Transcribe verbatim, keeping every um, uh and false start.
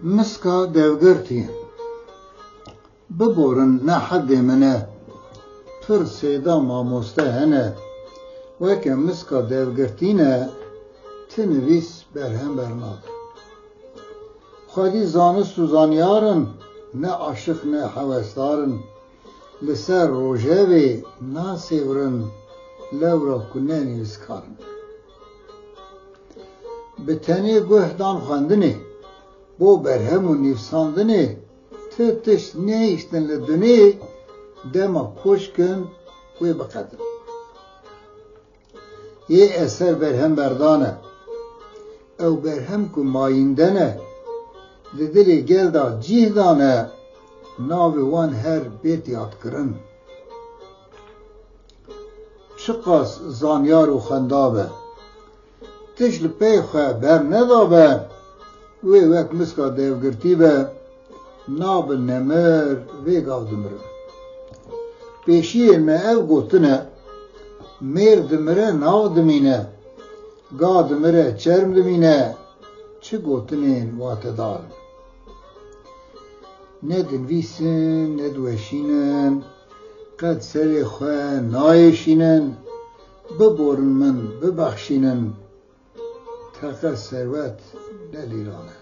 Miska dewgirtî. Biborin ne hedê min e, pir sêda mamoste hene. Weke miska dewgirtî ne, ti nivîs berhem bernabe. Xwedî zanist û zanyar in, ne aşiq ne hewesdar in. Li ser rojevê nasêwirin, lewra ku ne nivîskar in. Bi tenê guh dan xwendinê, bo berhem û nivîsandinê, ti tişt nehiştin li dunê, dema koç kin wê biqedin. Yê eser berhem berdan e. Ew berhem ku mayînden e, li dilê gel de cîh dane, navê wan her bêt yadkirin. Çiqas zanyar û xwenda be, tişt li pey xwe bernedabe, wê wek miska dewgirtî be, nabe nemir, vê gav dimirin. Pêşiyên me ev gotine, mêr dimire, nav dimîne, ga dimire, çerm dimîne, çi gotinên watedar in. Ne dinivîsin, ne diweşînin, qet serê xwe nayêşînin, biborin min, bibexşînin, teqe serwet ne lîran e.